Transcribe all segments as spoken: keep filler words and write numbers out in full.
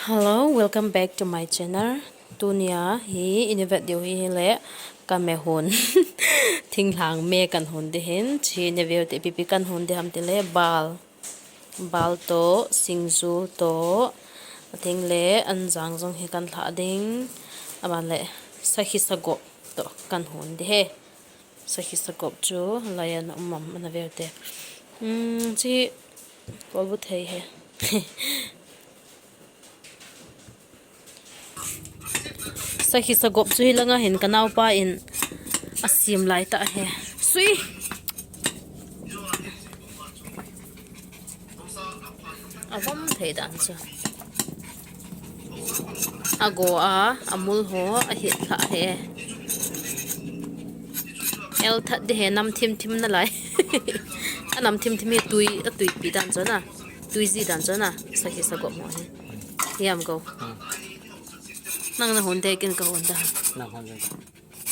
Hello, welcome back to my channel. Tunia hi ina vet diu hi le ka me hon. Thinglhang me kan hon ding ahin, chi ne veu te pipi kan hon ding ham ti le bal. Bal to, singju to, ating le anjang jong hi kan lha ding. Aban le sakhi sagop to kan hon ding ahi. Sakhi sagop chu lai a um am ana veu te. Hmm, chi kolbu thei ahi. Sakhi sagop chu hi langa hin ka naupa in a sim lai ta ahi. Sui. A vom thei dan chu. A go a, a mul ho, a hit thah he. El that ding ahi, nam thim thim na lai. A nam thim thim hi tui, a tui pi dan chu na. Tui ji dan chu na. Sakhi sagop mo hi. Hiam go. Hmm. Nang na hon te ken ka hon da. Nang hon da.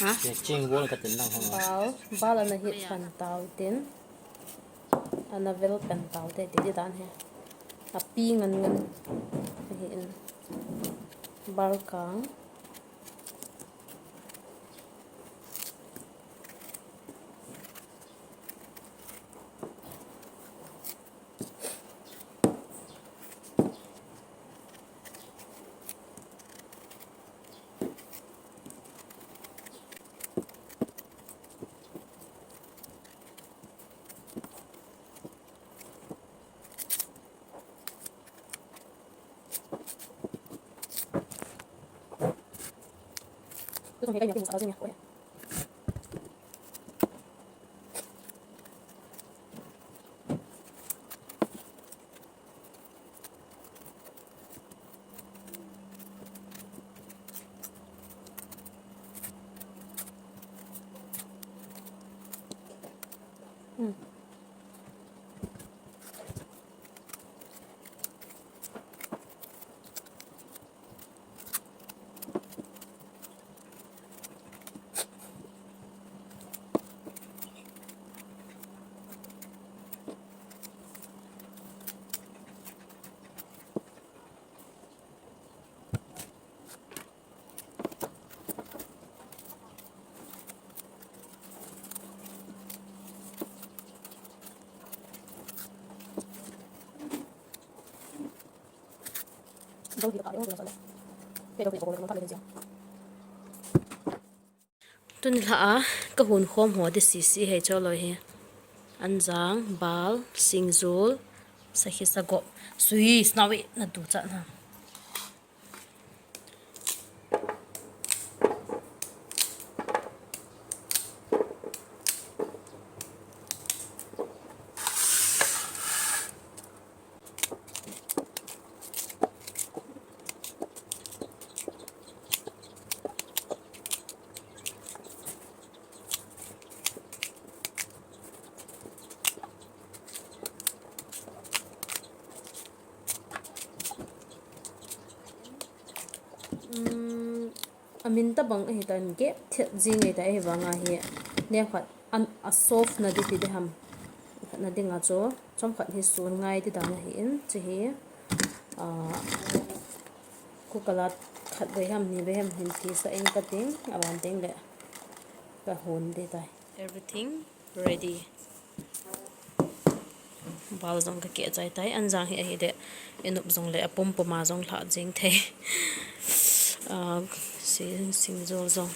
Ha? Ye ching bol ka tin nang hon. Bal, bal ana hit pan tau tin. Ana vel pan tau te ti dan he. A pi ngan ngan. Hi in. Bal kang. Tuni lha a ka hun khom ho ti sisi hei cho lo hi. Anjang, bal, singjul, sakhi sagop, sui, snawi na tu cha na. Umm, amin tabang ahi tan, gep thet jing ahi ta, ahi vanga hi, neo khat, an, a soft na di ti di ham. Khat na dinga chu, chomkhat hi sun ngai ti dan ahi in, chu hi, ah, kukalat khat vei ham, ni vei ham hin ti sa in ka ting, aban ting le ka hun di tai. Everything ready. Bal jong ka keh chai tai, anjang hi ahi de, i nop jong le a pum pum a jong lha jing thei. Ah, si, singjol jong.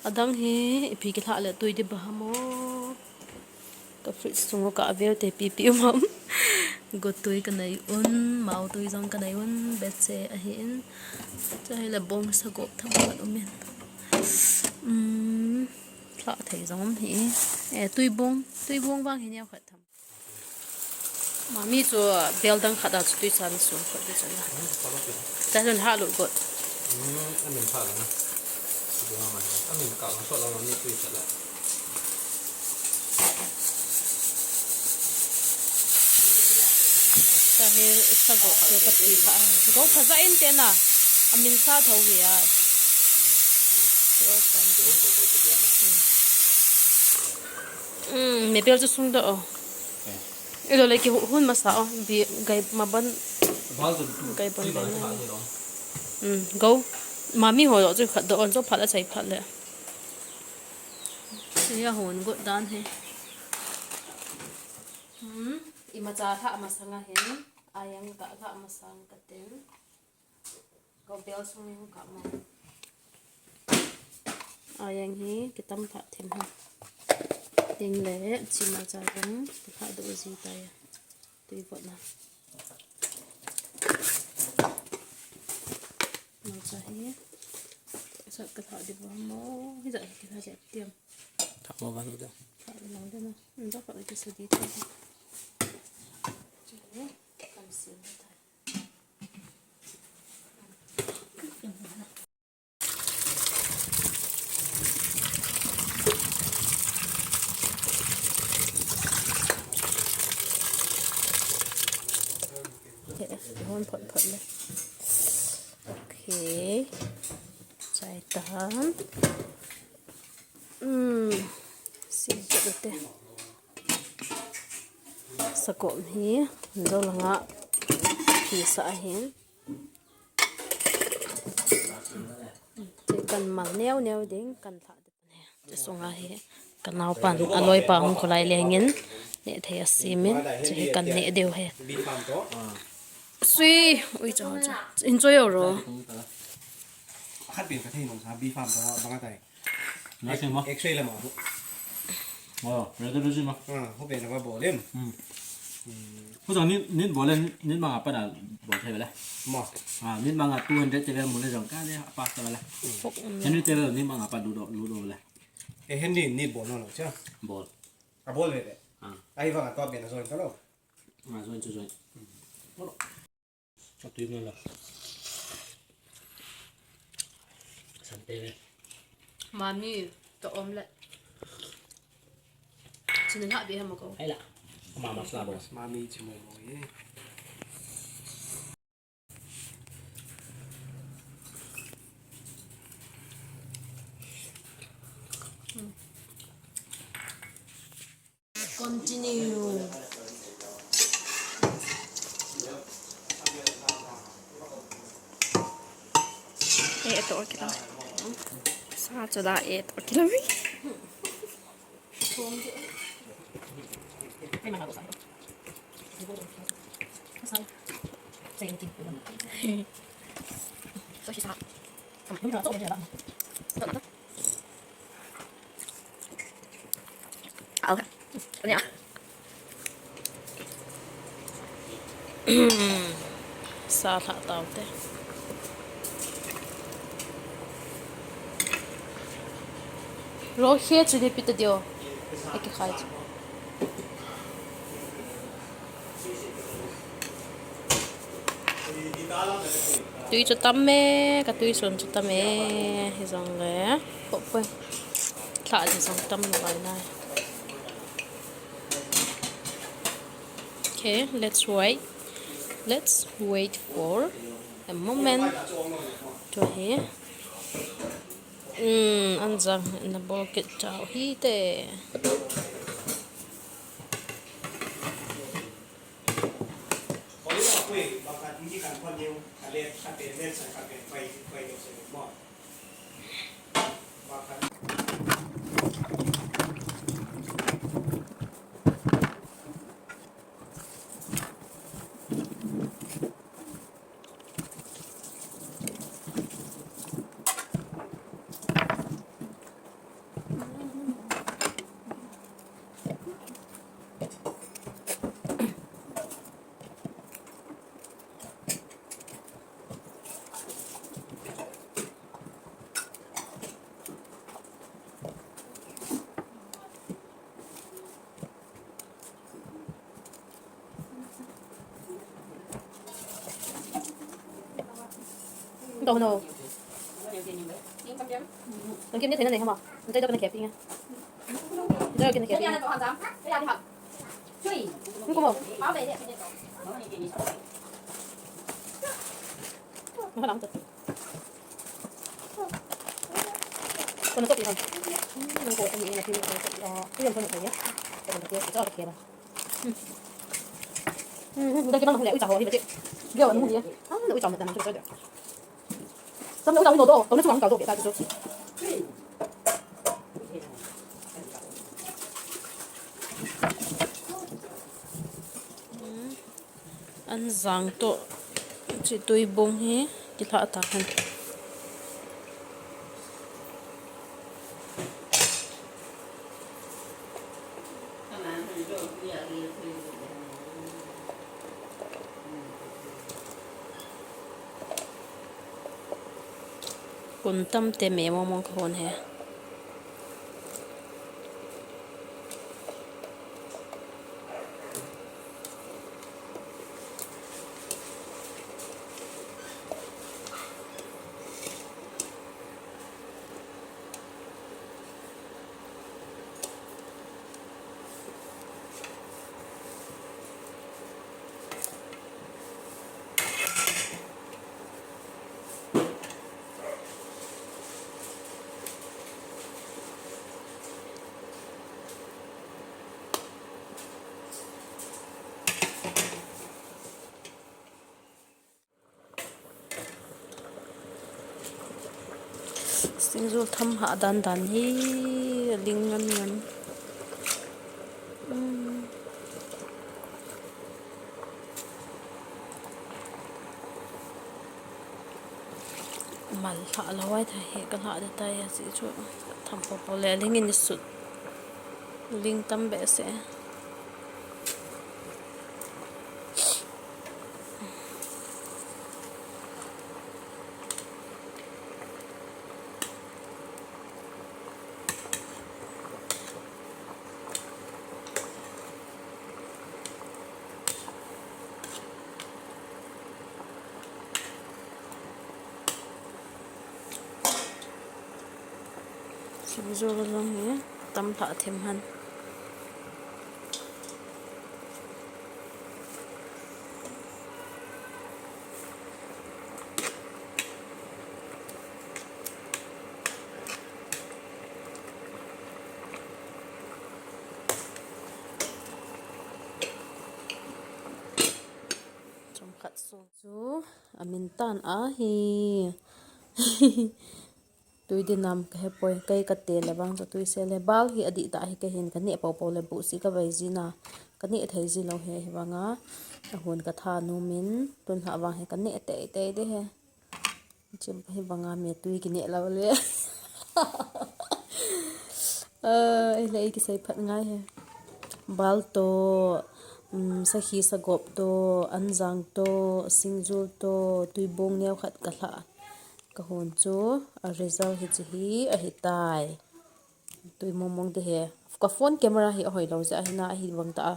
Adang hi, ipi kilha le tui di ba ham o. Ka fridge sung u ka avel te pipi um ham. Gotui ka nei un, mautui jong ka nei un, betche ahi in. Chai le bong sagop thang khat um in. Um, Lha thei jong um hi. Eh, tuibong, tuibong vang hi neo khat tham. Mami chu bel dang khat a chu tuicha na sun khat di chun la. Ta chun lha lut got. Hmm, amin pha la na. Amin ka la so la mami tuicha la. Sa hi sagop chu ka ti kha. Go pha ja in te na. Amin sa tho hi a. Hmm, mebel chu sung da o. Ilo le ki hu-, hun masa o. Bi gai maban. Gai ban gai na. Hmm, go. Mami ho lo chu khat do on chu phat a chai phat le. Sia hon got dan he. Hmm, imacha lha masang a hin. Ayang ka lha masang ka tin. Go bel sung ni ka mo. Ayang hi kitam phat them ha. Ting le chima cha jong ka lha do ji ta ya. Tui vot na. Malcha hi. Sa ka lha di bo mo. Hi sa ka lha di tiam. Tha mo ban da. Tha mo ban da. Nda ka ka sa di ta. Chale. Kam sim ta. Hon phot phot le. Okay. Chai tan. Hmm. Sim phot te. Sakom hi. Jolanga. Pisa ahin. Kan mal neo neo ding kan lha. Che sunga hi ka naupan a loipa hung kholai lengin neh thei a simin che hi kan neh deu he. Sui, ui cha cha. Enjoy ro. Khat bin ka thei nong sa B farm to bang atai. Nothing mo. X-ray lama. Oh, radiology mo. Ah, ho pe na ba bol em. Hmm. Hu jong nit, nit bol le, nit manga pat a bol thei bele. Mo. Ah, nit manga two hundred te bel mu le jong ka le apa ta bele. Henry te bel nit manga pat lu do, lu do bele. E Henry nit bol no lo cha. Bol. A bol bele. Ah. Ai vang a to be na join ta lo. Ah, join chu join. Bol. Atui mo la. San pe ve. Mami, to omelette. Chini na be ha mo ko. Hai la. Mama sla bo. Mami chi mo mo ye. Continue. Eh, ito, okay lang. Sa, sa da, eh, ito, okay lang. So, she's hot. Okay. Sa lha tau te. Ro khe chu ni pita dio. Eki khai chu. Tui chu tam e, ka tui sun chu tam e, hi jong le. Poi, poi. Thla chu jong tam lo ai nai. Okay, let's wait. Let's wait for a moment. To here. Um, an jang na bol kit chau hi te. Ito, no. Ang kim ni tingnan eh, hama. Ang tayo dapat nag-camping ah. Ito, ang kim nag-camping ah. Ang kumo. Mahalang to. Kono to pihan. Hmm, nung ko, ini, ini, ini, ini, ah, ini, kono to ya. Kono to ya, ito, okay ba? Hmm. Hmm, hmm, dagi bang mahuli, uwi cha ho, hiba che. Gyo, mahuli ya. Ah, uwi cha mo, tanang, uwi cha. Samle unau ino do, tona chuang kal do ke ta chu. An jang to chi tui bung hi kilha ta han. Kun tam te me mong mong ka hon he. Singju tham ha dan dan hi ling ngan ngan. Hmm. Mal hla lo ai tha he ka hla de tai a si chu tham po po le ling in sut ling tam be se. Singju jong hi tam tha them han. Chomkhat sung chu amin tan ahi. Tui dinam ka he poi, kei ka te le vang chu tui se le bal hi adih ta hi ka hin ka neh po po le bu si ka vei ji na. Ka neh thei ji lo he hi vanga. Ahun ka tha nu min tun hla vang he ka neh tei tei de he. Chim hi vanga me tui ki neh lo le. Ai le ki sei phat ngai he. Bal to, um, sakhi sagop to, anjang to, singjul to, tui bung neo khat ka hla. Ka hun chu, a result hi chi hi, ahi tai. Tui mong mong te he. Ka phone camera hi ahoi lo jeh ahi na, ahi vang ta a,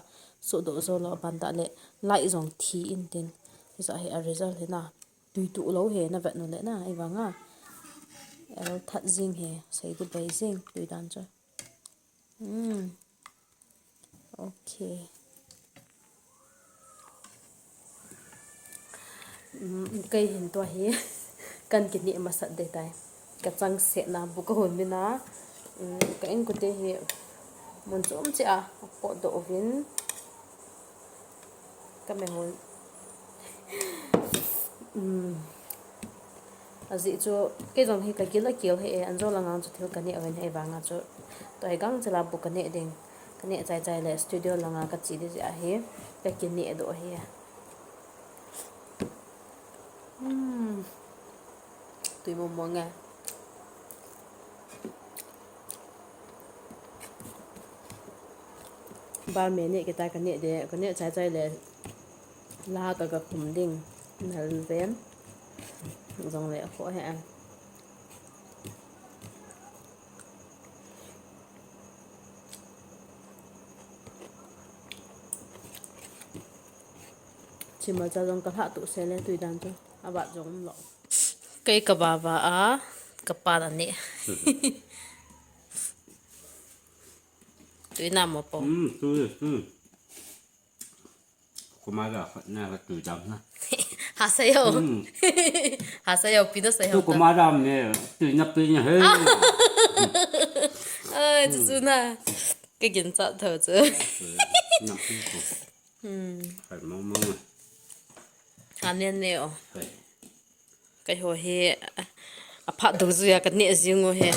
suh doh zo lo, aban ta le, light jong thi in tin. Hi jeh hi a result hi na. Tui tuh lo he, na vet nu le na, ahi vang a. El that jing he, sei di bei jing, tui dan chu. Hmm. Ok. Hmm, kei hin tua hi kan kineh masat deh tai. Ka chang se na bu ka hun min a. Hmm, ka in kute hi mun chom che a, a pot doh uvin. Ka me hun. Hmm. Ajeh chu, kei jong hi ka gil a gil hi e, an jo langa chu thil ka neh uvin hi vanga chu. Tua hi gang chila bu ka neh ding. Ka neh chai chai le studio langa ka che ding jeh ahi. Ka kineh doh ahi. Hmm. Tui mong mong e. Bal me neh kita ka neh de, ka neh chai chai le. La ka ka khum ding. Nal ven. Jong le kho he a. Chima cha jong ka hla tu se le tui dan chu. Abat jong um lo. Kei ka ba ba a, ka pa la neh. Tui na mo po. Hmm, tui, hmm. Kumara khat na ka tui dam na. Hasa yo. Hmm. Hasa yo, pina sa yo. Tu kumara me, tui na, tui na he. Ai, chu chu na. Ka gin cha tho chu. Na pi ko. Hmm. Hai mo mo. Anen ne o. Hai. Keiho hi, aphat dungjuia kaneh jing u hi.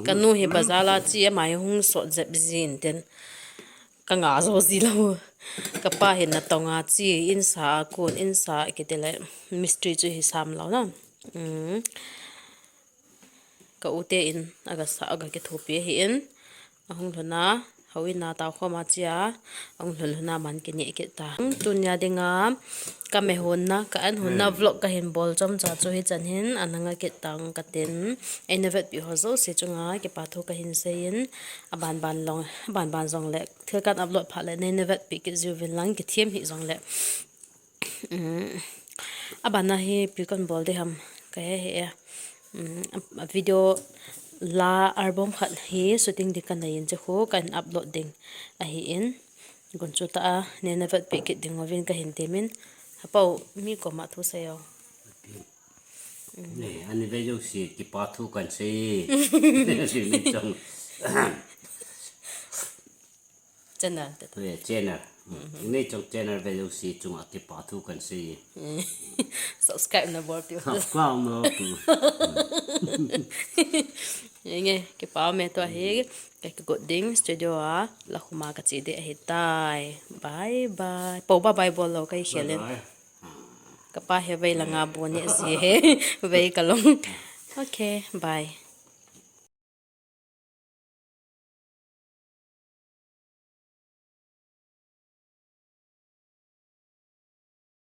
Kanu hi bazar a che ama hi hung sot jep jin tin. Kanga jo ji lou. Kapa hi natong a che, insa a kon, insa kiti le mistri chu hi sam lou na. Ka u te in aga sa, aga kithopi ahin. Ahung lhun a, houin a tao khom a che a, ahung lhun lhun a man kineh kit ta. Tunia dinga, ka me honna, ka an honna vlog kahin bol chomcha chu hichan hin, ana nga kit tang katin. Eina vetpi ho jouse chunga, kipa thu kahin seiyin, aban ban long, aban ban jong le, thil kan upload phat le, neina vetpi kit jiuvin lang, kithem hih jong le. Abana hi ipi kon bol ding ham kahe hih e. Video la album khat hi shooting ding kanei in, chukhu kahin upload ding ahin. Gunchu tah a neina vetpi kit ding uvin kahin temin. Hapau mi koma thu seiyo. Nei, ani ve jouse kipa thu kahin sei. Channel te. Channel. Nei chong channel ve jouse chunga kipa thu kahin sei. Subscribe na bolpeh. Subscribe na bolpeh. Nge, kipa me tua hi, kakigot ding studio a, la khuma kache ding ahitai. Bye bye. Pau bye bye bol lou kahi khel in. Kapa hi vei langa bu neh ji hi. Vei kalung. Okay, bye.